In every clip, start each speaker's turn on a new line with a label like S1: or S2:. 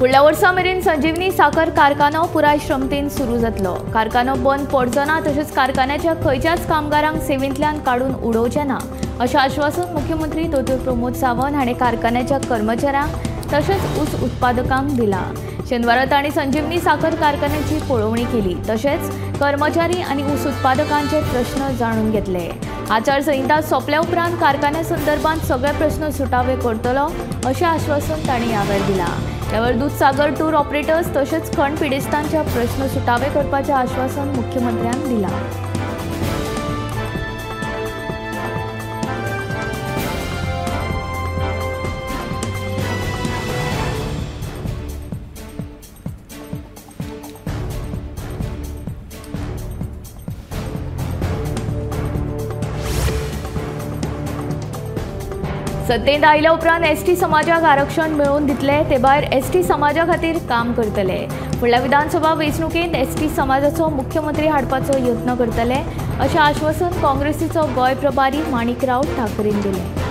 S1: फुडल्या वर्सा मेरेन संजीवनी साखर कारखानो पुराय क्षमतेन सुरू जातलो। कारखानो बंद पडचो ना तशेंच कारखान्याच्या खंयच्याच कामगारांक सेवेंतल्यान काडून उडोवचें ना अशें आश्वासन मुख्यमंत्री दोतोर प्रमोद सावंत हाणें कारखान्याच्या कर्मचाऱ्यांक तशेंच ऊस उत्पादकांक दिलां। शेनवारा तांणी संजीवनी साखर कारखान्याची पळोवणी केली तशेंच कर्मचारी आनी ऊस उत्पादकांचे प्रश्न जाणून घेतले। आचारसंहिता सोंपल्या उपरांत कारखान्या संदर्भात सगळे प्रश्न सुटावे करतलो अशें आश्वासन तांणी ह्या वेळार दिलां। त्यावर दूधसागर टूर ऑपरेटर्स तशेंच खण पिडेस्तांच्या प्रश्न सुटावे करपाचें आश्वासन मुख्यमंत्र्यान दिलां। सत्तेंत आयल्या उपरांत एसटी समाजाक आरक्षण मेळोवन दितले, ते भायर एसटी समाजा खातीर काम करतले। फुडल्या विधानसभा वेंचणुकेंत एसटी समाजाचो मुख्यमंत्री हाडपाचो यत्न करतले अशें आश्वासन काँग्रेसीचो गोंय प्रभारी माणिकराव ठाकरेन दिलें।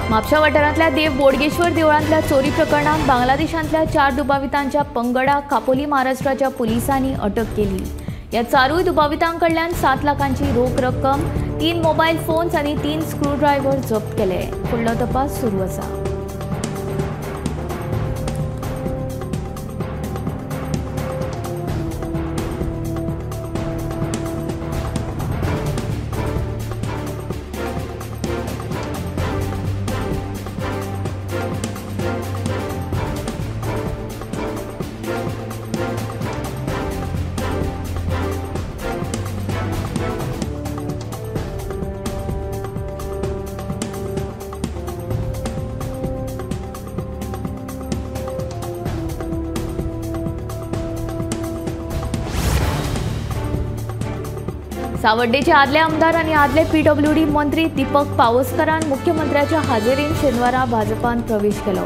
S1: म्हापशा वाठारांतल्या देव बोडगेश्वर देवळांतल्या चोरी प्रकरणांत बांगलादेशांतल्या 4 दुबावितांच्या पंगडाक खापोली महाराष्ट्राच्या पुलिसांनी अटक केली। ह्या 4 दुबावितां कडल्यान 7 लाखांची रोख रक्कम, 3 मोबायल फोन्स आनी 3 स्क्रूड्रायव्हर जप्त केले। फुडलो तपास सुरू आसा। सावड्डेचे आदले आमदार आनी आदले पीडब्ल्यूडी मंत्री दीपक पावसकारान मुख्यमंत्र्याच्या हाजेरीन शेनवारा भाजपान प्रवेश केलो।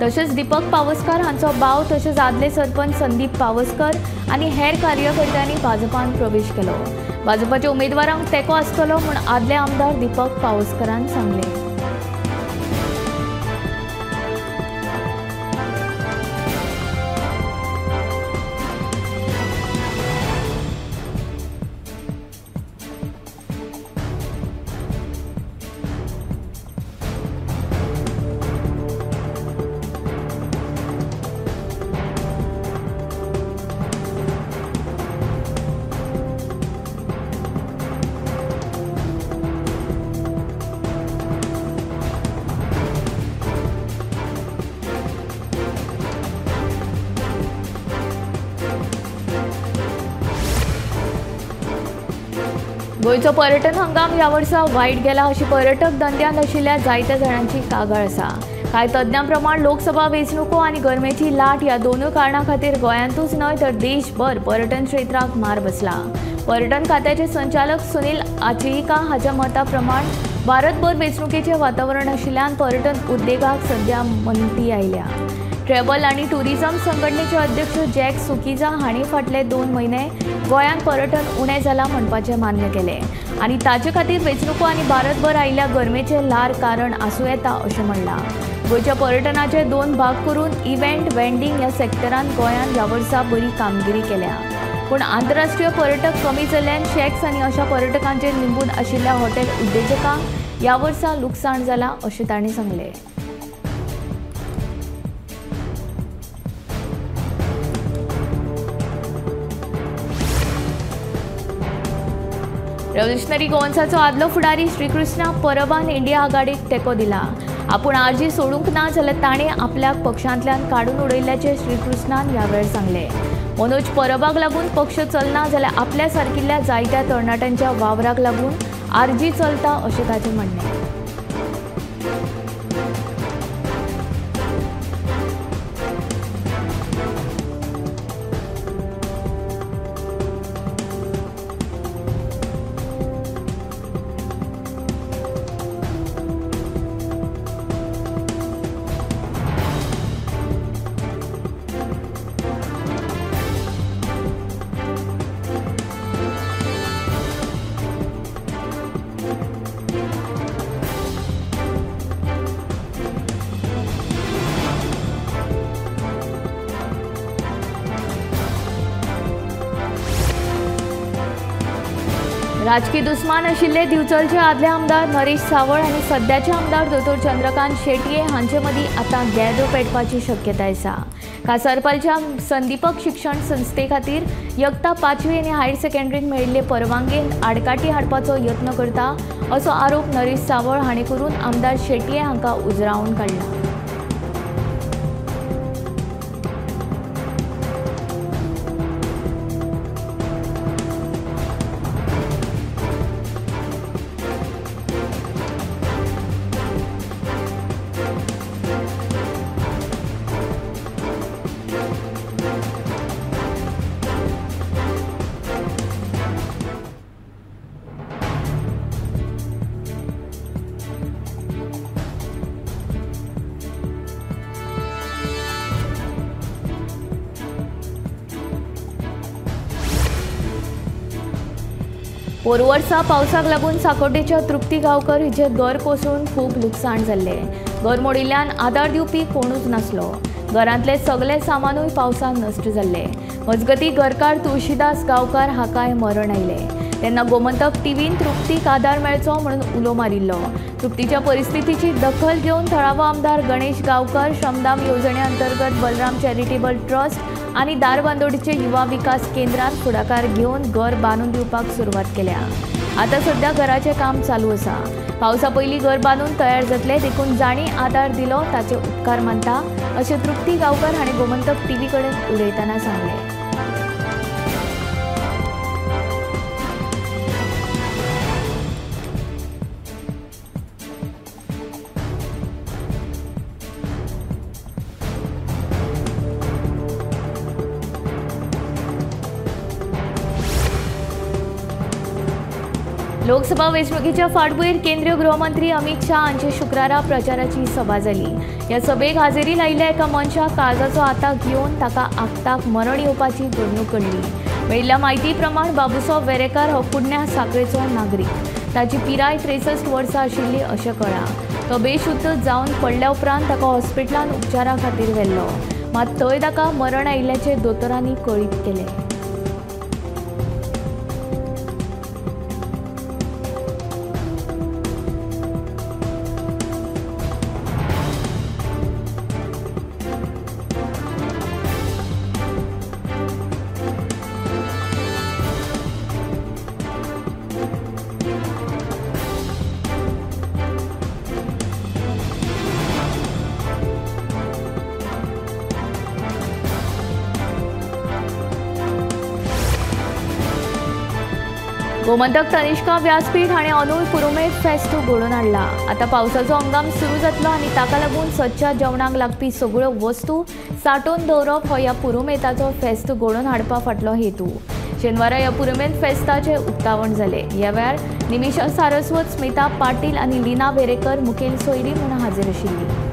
S1: तशेंच दीपक पावसकार हांचो भाव तशेंच आदले सरपंच संदीप पावसकर आनी हेर कार्यकर्त्यांनी भाजपान प्रवेश केलो। भाजपाच्या उमेदवारांक तेंको आसतलो म्हूण आदले आमदार दीपक पावसकारान सांगलें। गोंयचो पर्यटन हंगाम ह्या वर्सा वायट गेला अशी पर्यटक धंद्यांत आशिल्ल्या जायत्या जाणांची कागाळ आसा। कांय तज्ञां प्रमाण लोकसभा वेंचणुको आनी गरमेची लाट ह्या दोनूय कारणां खातीर गोंयांतूच न्हय तर देशभर पर्यटन क्षेत्राक मार बसला। पर्यटन खात्याचे संचालक सुनील आचेयिका हाच्या मता प्रमाण भारतभर वेंचणुकेचें वातावरण आशिल्ल्यान पर्यटन उद्देगाक सध्या मंदी आयल्या। ट्रॅव्हल आनी टुरिझम संघटनेचे अध्यक्ष जॅक सुकिजा हांणी फाटले 2 म्हयने गोंयांत पर्यटन उणें जालां म्हणपाचें मान्य केलें आनी ताचे खातीर वेंचणुको आनी भारतभर आयिल्ल्या गरमेचें ल्हार कारण आसूं येता अशें म्हणलां। गोंयच्या पर्यटनाचे 2 भाग करून इव्हेंट वेंडिंग ह्या सेक्टरांत गोंयान ह्या वर्सा बरी कामगिरी केल्या, पूण आंतरराष्ट्रीय पर्यटक कमी जाल्ल्यान शॅक्स आनी अशा पर्यटकांचेर निंबून आशिल्ल्या हॉटेल उद्देजकांक ह्या वर्सा लुकसाण जालां अशें तांणी सांगलें। रेव्होल्युशनरी गोवन्साचो आदलो फुडारी श्रीकृष्ण परबान इंडिया आघाडीक तेंको दिला. आपूण आरजी सोडूंक ना जाल्यार ताणें आपल्याक पक्षांतल्यान काडून उडयल्ल्याचें श्रीकृष्णान ह्या वेळार सांगलें. मनोज परबाक लागून पक्ष चलना जाल्यार आपल्या सारकिल्ल्या जायत्या तरणाट्यांच्या वावराक लागून आरजी चलता अशें ताचें म्हणणें. राजकी दुस्मान आशिल्ले दिवचलचे आदले आमदार नरेश सावळ आनी सद्याचे आमदार दोतोर चंद्रकांत शेटये हांचे मदीं आतां गॅदो पेटपाची शक्यताय आसा. कासारपालच्या संदीपक शिक्षण संस्थे खातीर यत्ता 5वी आनी हायर सेकंडरीक मेळिल्ले परवानगेन आडकाठी हाडपाचो यत्न करता असो आरोप नरेश सावळ हांणी करून आमदार शेटये हांकां उजरावन काडला. पोरूं वर्सा पावसाक लागून साकोड्डेच्या तृप्ती गांवकर हिचें घर कोसळून खूब लुकसाण जाल्लें. घर मोडिल्ल्यान आदार दिवपी कोणूच नासलो. घरांतलें सगळें सामानूय पावसान नश्ट जाल्लें. मजगतीं घरकार तुळशीदास गांवकार हाकाय मरण आयलें. तेन्ना गोमंतक टीव्हीन तृप्तीक आदार मेळचो म्हणून उलो मारिल्लो. तृप्तीच्या परिस्थितीची दखल घेवन थळावो आमदार गणेश गांवकर श्रमदान येवजणे अंतर्गत बलराम चॅरिटेबल ट्रस्ट आनी दारबांदोडीचे युवा विकास केंद्रान फुडाकार घेवन घर बांदून दिवपाक सुरवात केल्या. आतां सद्या घराचें काम चालू आसा. पावसा पयलीं घर बांदून तयार जातलें देखून जांणी आदार दिलो ताचे उपकार मानता अशें तृप्ती गांवकर हांणी गोमंतक टीव्ही कडेन उलयतना सांगलें. लोकसभा वेंचणुकेच्या फाटभूंयेर केंद्रीय गृहमंत्री अमित शाह हांचे शुक्रारा प्रचाराची सभा जाली. ह्या सभेक हाजेरी लायिल्ल्या एका मनशाक काळजाचो आताक घेवन ताका आक्ताक मरण येवपाची घडणूक घडली. मेळिल्ल्या म्हायती प्रमाण बाबुसो वेरेकार हो कुडण्या साखळेचो नागरीक. ताची पिराय 63 वर्सां आशिल्ली अशें कळ्ळां. तो बेशुद्ध जावन पडल्या उपरांत ताका हॉस्पिटलांत उपचारा खातीर व्हेल्लो. मात थंय ताका मरण आयिल्ल्याचें दोतोरांनी कळीत केलें. गोमंतक तनिष्का व्यासपीठ हाणें अनुय पुरुमेत फेस्त घडोवन हाडला. आतां पावसाचो हंगाम सुरू जातलो आनी ताका लागून सदच्या जेवणाक लागपी सगळ्यो वस्तू सांठोवन दवरप हो ह्या पुरुमेताचो फेस्त घडोवन हाडपा फाटलो हेतू. शेनवारा ह्या पुरुमेत फेस्ताचें उक्तावण जालें. ह्या वेळार निमिषा सारस्वत, स्मिता पाटील आनी लीना वेरेकर मुखेल सोयरी म्हूण हाजीर आशिल्ली.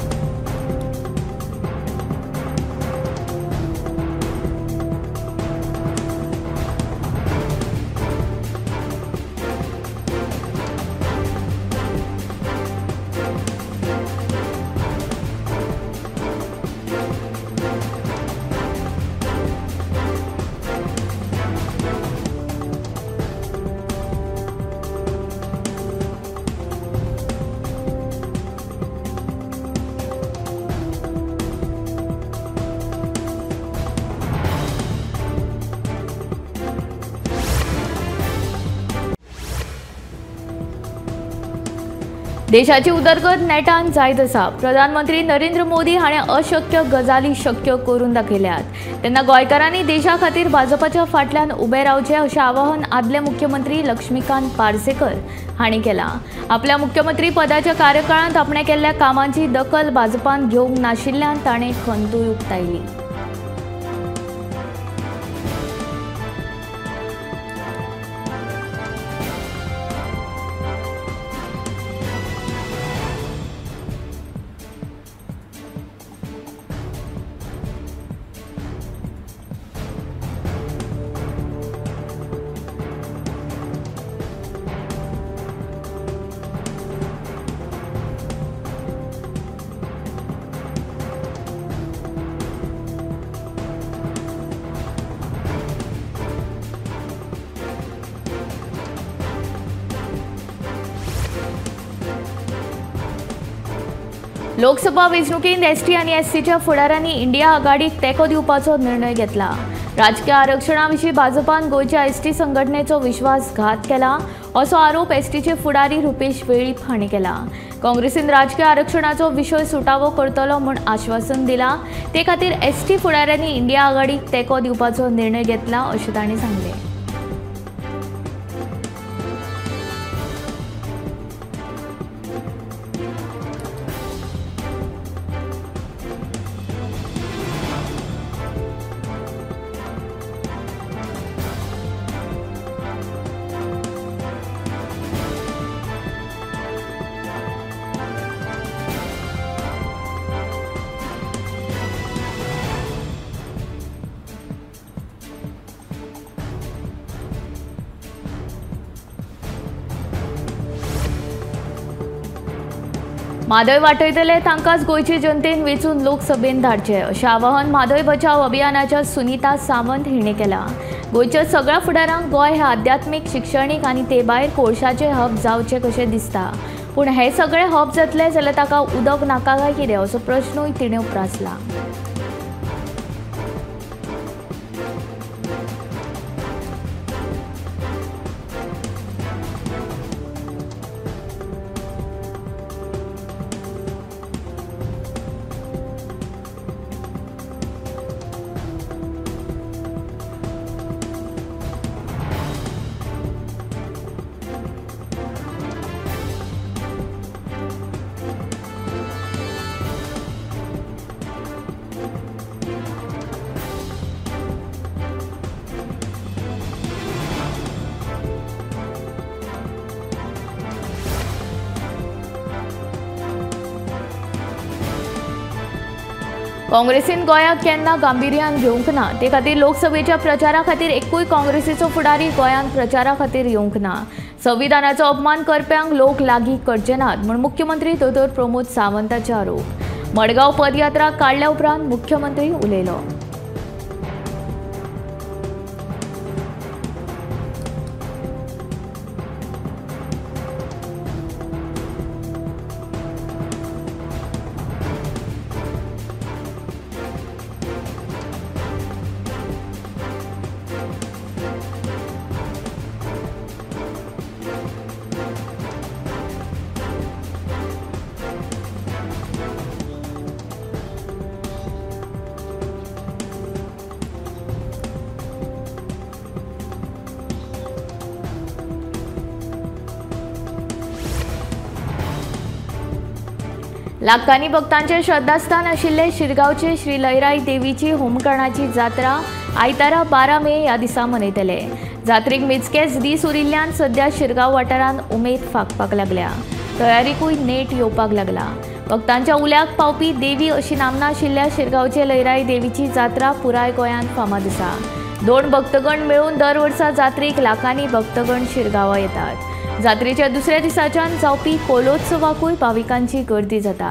S1: देशाची उदरगत नेटान जायत आसा. प्रधानमंत्री नरेंद्र मोदी हाणें अशक्य गजाली शक्य करून दाखयल्यात. तेन्ना गोंयकारांनी देशा खातीर भाजपाच्या फाटल्यान उबे रावचें अशें आवाहन आदले मुख्यमंत्री लक्ष्मीकांत पार्सेकर हांणी केलां. आपल्या मुख्यमंत्री पदाच्या कार्यकाळांत आपणें केल्ल्या कामांची दखल भाजपान घेवंक नाशिल्ल्यान ताणें खंतूय उक्तायली. लोकसभा वेंचणुकेंत एसटी आनी एससीच्या फुडाऱ्यांनी इंडिया आघाडीक तेंको दिवपाचो निर्णय घेतला. राजकीय आरक्षणा विशीं भाजपान गोंयच्या एसटी संघटनेचो विश्वासघात केला असो आरोप एसटीचे फुडारी रुपेश वेळीप हांणी केला. काँग्रेसीन राजकीय आरक्षणाचो विशय सुटावो करतलो म्हूण आश्वासन दिलां. ते खातीर एसटी फुडाऱ्यांनी इंडिया आघाडीक तेंको दिवपाचो निर्णय घेतला अशें तांणी सांगलें. म्हादय वाटयतले तांकांच गोंयचे जनतेन वेंचून लोकसभेन धाडचे अशें आवाहन म्हादय बचाव अभियानाच्या सुनीता सावंत हिणें केलां. गोंयच्या सगळ्या फुडारांक गोंय हें आध्यात्मीक, शिक्षणीक आनी ते भायर कोळशाचें हब जावचें कशें दिसता, पूण हे सगळे हब जातले जाल्यार ताका उदक नाका काय कितें असो प्रश्नूय तिणें उप्रासला. काँग्रेसीन गोंयाक केन्ना गांभिर्यान घेवंक ना, ते खातीर लोकसभेच्या प्रचारा खातीर एकूय काँग्रेसीचो फुडारी गोंयांत प्रचारा खातीर येवंक ना. संविधानाचो अपमान करप्यांक लोक लागीं करचे नात म्हूण मुख्यमंत्री दोतोर प्रमोद सावंताचे आरोप. मडगांव पदयात्रा काडल्या उपरांत मुख्यमंत्री उलयलो. लाखांनी भक्तांचे श्रद्धास्थान आशिल्ले शिरगांवचे श्री लयराई देवीची होमकर्णाची जात्रा आयतारा 12 मे ह्या दिसा मनयतले. जात्रेक मेजकेच दीस उरिल्ल्यान सद्या शिरगांव वाठारांत उमेद फांकपाक लागल्या. तयारीकूय नेट येवपाक लागला. भक्तांच्या उल्याक पावपी देवी अशी नामना आशिल्ल्या शिरगांवचे लयराई देवीची जात्रा पुराय गोंयांत फामाद आसा. 2 भक्तगण मेळून दर वर्सा जात्रेक लाखांनी भक्तगण शिरगांवा येतात. जात्रेच्या दुसऱ्या दिसाच्यान जावपी कोलोत्सवाकूय भाविकांची गर्दी जाता.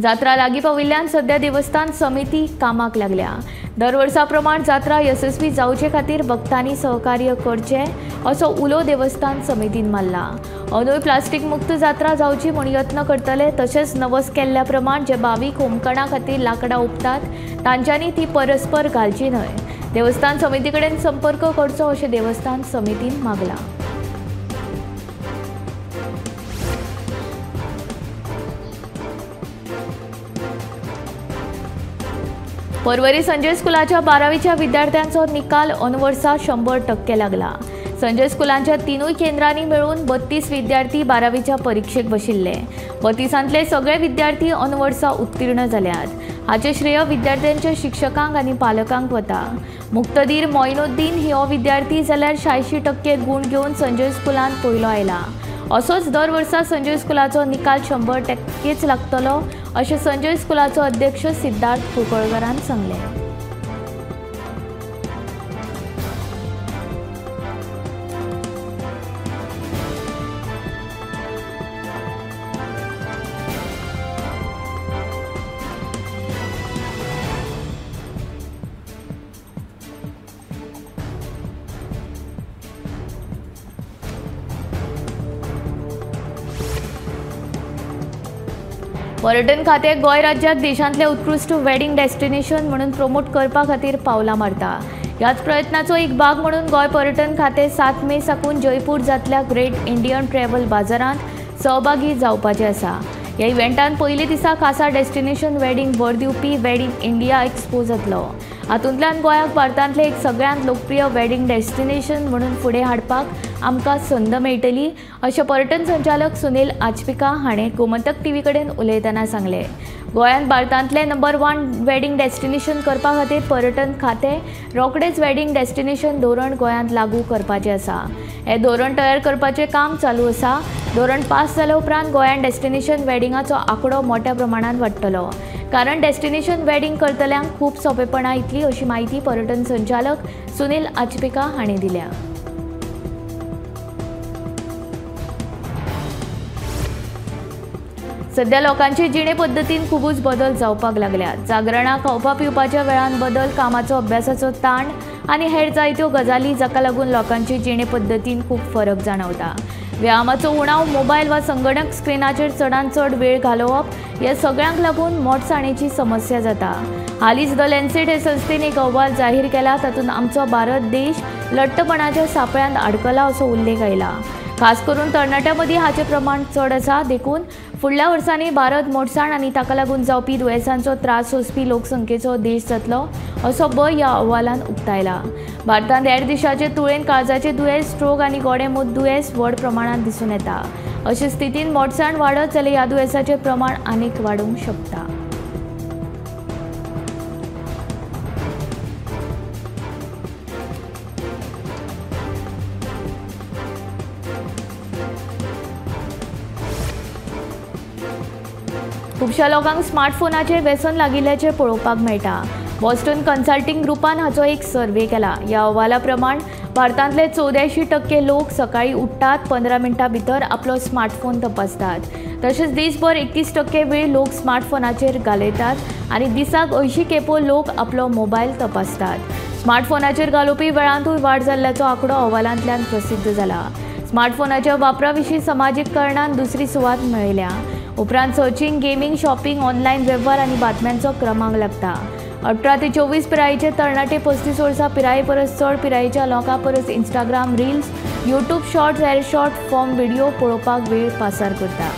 S1: जात्रा लागीं पाविल्ल्यान सद्या देवस्थान समिती कामाक लागल्या. दर वर्सा प्रमाण जात्रा यशस्वी जावचे खातीर भक्तांनी सहकार्य करचें असो उलो देवस्थान समितीन मारला. अंदूय प्लास्टीक मुक्त जात्रा जावची म्हूण यत्न करतले. तशेंच नवस केल्ल्या प्रमाण जे भावीक होमकणा खातीर लांकडां उपतात तांच्यांनी ती परस्पर घालची न्हय. देवस्थान समिती कडेन संपर्क करचो अशें देवस्थान समितीन मागलां. पर्वरी संजय स्कुलाच्या 12वीच्या विद्यार्थ्यांचो निकाल अनवर्सा 100% लागला. संजय स्कुलांच्या 3 केंद्रांनी मेळून 32 विद्यार्थी 12वीच्या परीक्षेक बशिल्ले. 32तांतले सगळे विद्यार्थी अनवर्सा उत्तीर्ण जाल्यात. हाचें श्रेय विद्यार्थ्यांच्या शिक्षकांक आनी पालकांक वता. मुक्तदीर मोइनुद्दीन हो विद्यार्थी जाल्यार 86% गूण घेवन संजय स्कुलांत पयलो आयला. असोच दर वर्सा संजय स्कुलाचो निकाल 100% लागतलो अशें संजय स्कुलाचो अध्यक्ष सिद्धार्थ कुंकळकरान सांगलें. पर्यटन खातें गोंय राज्याक देशांतलें उत्कृश्ट वेडिंग डेस्टिनेशन म्हणून प्रमोट करपा खातीर पावलां मारता. ह्याच प्रयत्नाचो एक भाग म्हणून गोंय पर्यटन खातें 7 मे साकून जयपूर जातल्या ग्रेट इंडियन ट्रॅव्हल बाजारांत सहभागी जावपाचें आसा. ह्या इव्हेंटान पयले दिसा खासा डेस्टिनेशन वेडिंग भर दिवपी वेडिंग इंडिया एक्सपो जातलो. हातूंतल्यान गोंयाक भारतांतलें एक सगळ्यांत लोकप्रिय वेडिंग डेस्टिनेशन म्हणून फुडें हाडपाक आमकां संद मेळटली अशें पर्यटन संचालक सुनील आचपिका हाणें गोमंतक टीव्ही कडेन उलयतना सांगलें. गोंयांत भारतांतलें नंबर 1 वेडिंग डेस्टिनेशन करपा खातीर पर्यटन खातें रोखडेंच वेडिंग डेस्टिनेशन धोरण गोंयांत लागू करपाचें आसा. हें धोरण तयार करपाचें काम चालू आसा. धोरण पास जाल्या उपरांत गोंयांत डेस्टिनेशन वेडिंगाचो आंकडो मोठ्या प्रमाणांत वाडटलो, कारण डेस्टिनेशन वेडिंग करतल्यांक खूब सोंपेपणां येतली अशी म्हायती पर्यटन संचालक सुनील आचपिका हांणी दिल्या. सध्या लोकांचे जिणे पद्दतीन खुबूच बदल जावपाक लागल्यात. जागरणां, खावपा पिवपाच्या वेळान बदल, कामाचो अभ्यासाचो ताण आनी हेर जायत्यो गजाली जाका लागून लोकांचे जिणे पद्दतीन खूब फरक जाणवता. व्यायामाचो उणाव, मोबायल वा संगणक स्क्रिनाचेर चडांत चड वेळ घालोवप ह्या सगळ्यांक लागून मोटसाणेची समस्या जाता. हालींच the Lancet हे संस्थेन एक अहवाल जाहीर केला, तातूंत आमचो भारत देश लठ्ठपणाच्या सापळ्यांत अडकला असो उल्लेख आयला. खास करून तरणाट्यां मदीं हाचें प्रमाण चड आसा. देखून फुडल्या वर्सांनी भारत मोटसाण आनी ताका लागून जावपी दुयेंसांचो त्रास सोंसपी लोकसंख्येचो देश जातलो असो भंय ह्या अहवालान उक्तायला. भारतांत हेर देशाचे तुळेन काळजाचे दुयेंस, स्ट्रोक आनी गोडेंमूत दुयेंस व्हड प्रमाणांत दिसून येता. अशे स्थितीन मोटसाण वाडत जाल्यार ह्या दुयेंसाचें प्रमाण आनीक वाडूंक शकता. खुबश्या लोकांक स्मार्टफोनाचें व्यसन लागिल्ल्याचें पळोवपाक मेळटा. बॉस्टन कन्सल्टिंग ग्रुपान हाचो एक सर्वे केला. ह्या अहवाला प्रमाण भारतांतले 84% लोक सकाळीं उठ्ठात 15 मिनटां भितर आपलो स्मार्टफोन तपासतात. तशेंच देशभर 31% वेळ लोक स्मार्टफोनाचेर घालयतात आनी दिसाक 80 खेपो लोक आपलो मोबायल तपासतात. स्मार्टफोनाचेर घालोवपी वेळांतूय वाड जाल्ल्याचो आंकडो अहवालांतल्यान प्रसिद्ध जाला. स्मार्टफोनाच्या वापरा विशीं समाजीक करणान दुसरी सुवात मेळयल्या. उपरांत सर्चिंग, गेमींग, शॉपिंग, ऑनलायन वेव्हार आनी बातम्यांचो क्रमांक लागता. 18 ते 24 पिरायेचे तरणाटे 35 वर्सां पिराये परस चड पिरायेच्या लोकां परस Instagram reels, YouTube shorts, हेर शॉर्ट फॉर्म व्हिडिओ पळोवपाक वेळ पासार करता.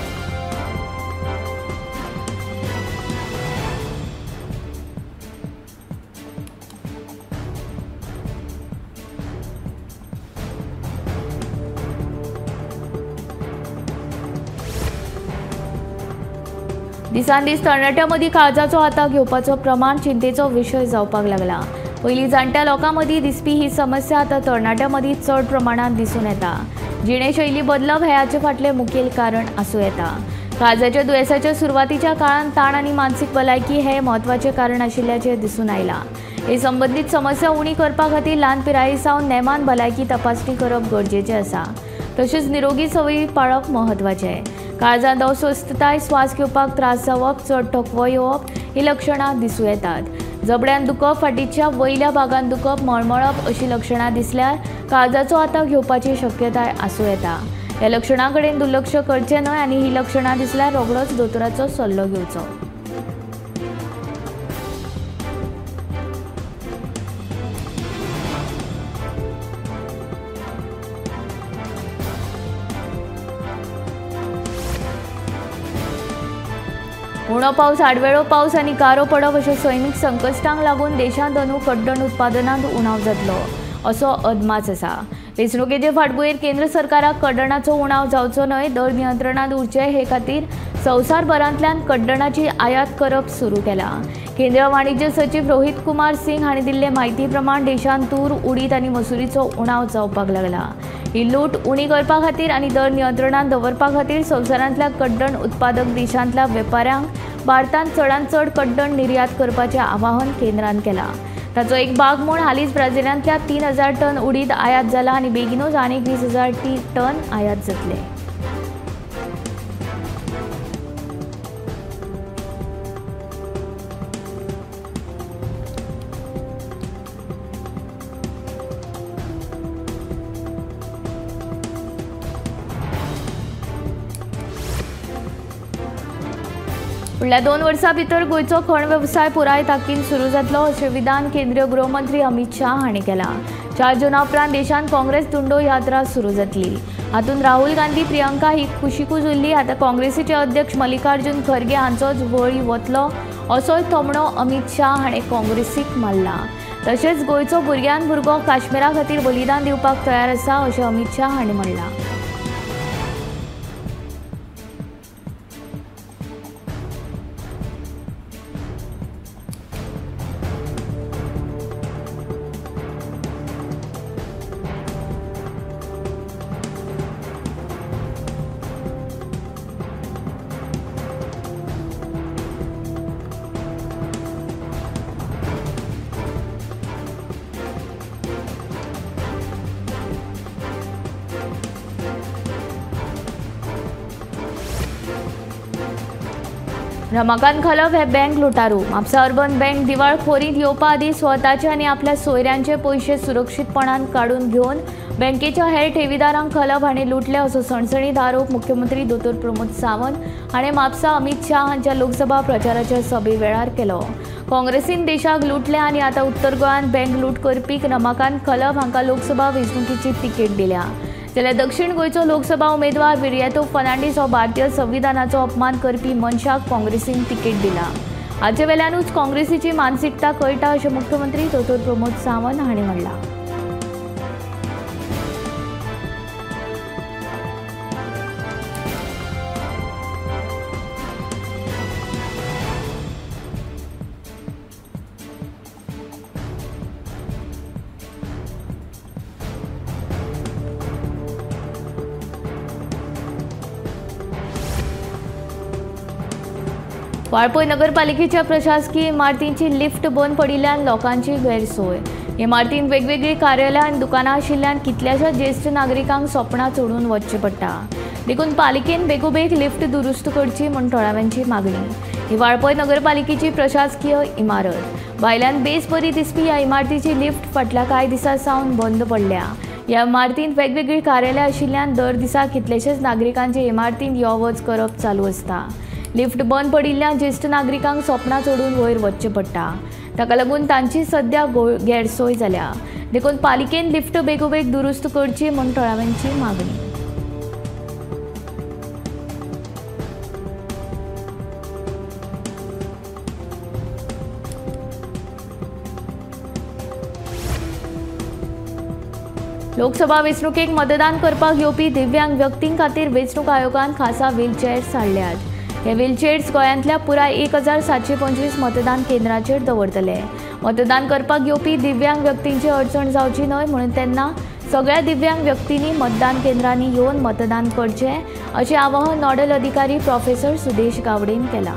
S1: दिसान दीस तरणाट्यां मदीं काळजाचो आताक घेवपाचो प्रमाण चिंतेचो विशय जावपाक लागला. पयलीं जाणट्या लोकां मदीं दिसपी ही समस्या आतां तरणाट्यां मदीं चड प्रमाणांत दिसून येता. जिणेशैली बदलप हें हाचे फाटलें मुखेल कारण आसूं येता. काळजाच्या दुयेंसाच्या सुरवातीच्या काळांत ताण आनी मानसीक भलायकी हें म्हत्वाचें कारण आशिल्ल्याचें दिसून आयलां. हे संबंदीत समस्या उणी करपा खातीर ल्हान पिराये सावन नेमान भलायकी तपासणी करप गरजेचें आसा. तशेंच निरोगी संवयी पाळप म्हत्वाचें. काळजांत अस्वस्थताय, श्वास घेवपाक त्रास जावप, चड थकवो येवप ही लक्षणां दिसूं येतात. जबड्यान दुखप, फाटीच्या वयल्या भागान दुखप, मळमळप अशी लक्षणां दिसल्यार काळजाचो आताक घेवपाची शक्यताय आसूं येता. ह्या लक्षणां कडेन दुर्लक्ष करचें न्हय आनी ही लक्षणां दिसल्यार रोखडोच दोतोराचो सल्लो घेवचो. उणो पावस, आडवेळो पावस आनी गारो पडप अशा सैमीक संकश्टांक लागून देशांत अंदू कड्डण उत्पादनांत उणाव जातलो असो अदमास आसा। वेंचणुकेचे फाटभुंयेर केंद्र सरकाराक कड्डणाचो उणाव जावचो न्हय, दर नियंत्रणांत उरचे हे खातीर संवसारभरांतल्यान कड्डणाची आयात करप सुरू केला। केंद्रीय वाणिज्य सचिव रोहित कुमार सिंग हांणी दिल्ले म्हायती प्रमाण देशांत तूर, उडीद आनी मसुरीचो उणाव जावपाक लागला। ही लूट उणी करपा खातीर आनी दर नियंत्रणांत दवरपा खातीर संवसारांतल्या कड्डण उत्पादक देशांतल्या वेपाऱ्यांक भारतांत चडांत चड कड्डण निर्यात करपाचें आवाहन केंद्रान केलां। ताचो एक भाग म्हूण हालींच ब्राझिलांतल्या 3000 टन उडीद आयात जाला आनी बेगीनूच आनीक 20,000 टन आयात जातले। फुडल्या 2 वर्सां भितर गोंयचो खण वेवसाय पुराय ताकीन सुरू जातलो अशें विधान केंद्रीय गृहमंत्री अमित शाह हांणी केलां। 4 जुना उपरांत देशांत काँग्रेस धुंडो यात्रा सुरू जातली। हातूंत राहुल गांधी, प्रियंका ही कुशीकूच उरली। आतां काँग्रेसीचे अध्यक्ष मल्लिकार्जुन खरगे हांचोच वळी वतलो असोय थोमणो अमित शाह हाणें काँग्रेसीक मारला। तशेंच गोंयचो भुरग्यान भुरगो काश्मीरा खातीर बलिदान दिवपाक तयार आसा अशें अमित शाह हांणी म्हणलां। रमाकांत खलप हे बँक लुटारू। म्हापसा अर्बन बँक दिवाळखोरींत येवपा आदीं स्वताचे आनी आपल्या सोयऱ्यांचे पयशे सुरक्षीतपणान काडून घेवन बँकेच्या हेर ठेवीदारांक खलप हाणें लुटले असो सणसणीत आरोप मुख्यमंत्री दोतोर प्रमोद सावंत हाणें म्हापसा अमित शाह हांच्या लोकसभा प्रचाराच्या सभे वेळार केलो। काँग्रेसीन देशाक लुटले आनी आतां उत्तर गोंयांत बँक लूट करपी रमाकांत खलप हांकां लोकसभा वेंचणुकेची तिकेट दिल्या। जाल्यार दक्षिण गोंयचो लोकसभा उमेदवार विरियातो फर्नांडीस हो भारतीय संविधानाचो अपमान करपी मनशाक काँग्रेसीन तिकेट दिला। हाचे वेल्यानूच काँग्रेसीची मानसिकता कळटा अशें मुख्यमंत्री दोतोर प्रमोद सावंत हांणी म्हणलां। वाळपय नगरपालिकेच्या प्रशासकीय इमारतींची लिफ्ट बंद पडिल्ल्यान लोकांची गैरसोय। इमारतींत वेगवेगळीं कार्यालयां आनी दुकानां आशिल्ल्यान कितल्याशाच ज्येश्ठ नागरिकांक सोपणां चडून वचचें पडटा। देखून पालिकेन बेगोबेग लिफ्ट दुरुस्त करची म्हूण थळाव्यांची मागणी। ही वाळपय नगरपालिकेची प्रशासकीय इमारत भायल्यान बेस बरी दिसपी ह्या इमारतीची लिफ्ट फाटल्या कांय दिसां सावन बंद पडल्या। ह्या इमारतींत वेगवेगळीं कार्यालयां आशिल्ल्यान दर दिसा कितलेशेच नागरिकांचे इमारतींत यो वच करप चालू आसता। लिफ्ट बंद पडिल्ल्यान ज्येश्ठ नागरिकांक सोपणां चडून वयर वचचें पडटा। ताका लागून तांची सद्या गैरसोय जाल्या। देखून पालिकेन लिफ्ट बेगोबेग दुरुस्त करची म्हूण थळाव्यांची मागणी। लोकसभा वेंचणुकेक मतदान करपाक येवपी दिव्यांग व्यक्तीं खातीर वेंचणूक आयोगान खासा व्हीलचेअर्स हाडल्यात। हे व्हीलचेअर्स गोंयांतल्या पुराय 1725 मतदान केंद्राचेर दवरतले। मतदान करपाक येवपी दिव्यांग व्यक्तींची अडचण जावची न्हय म्हणून तेन्ना सगळ्या दिव्यांग व्यक्तींनी मतदान केंद्रांनी येवन मतदान करचें अशें आवाहन नॉडल अधिकारी प्रोफेसर सुदेश गावडेन केलां।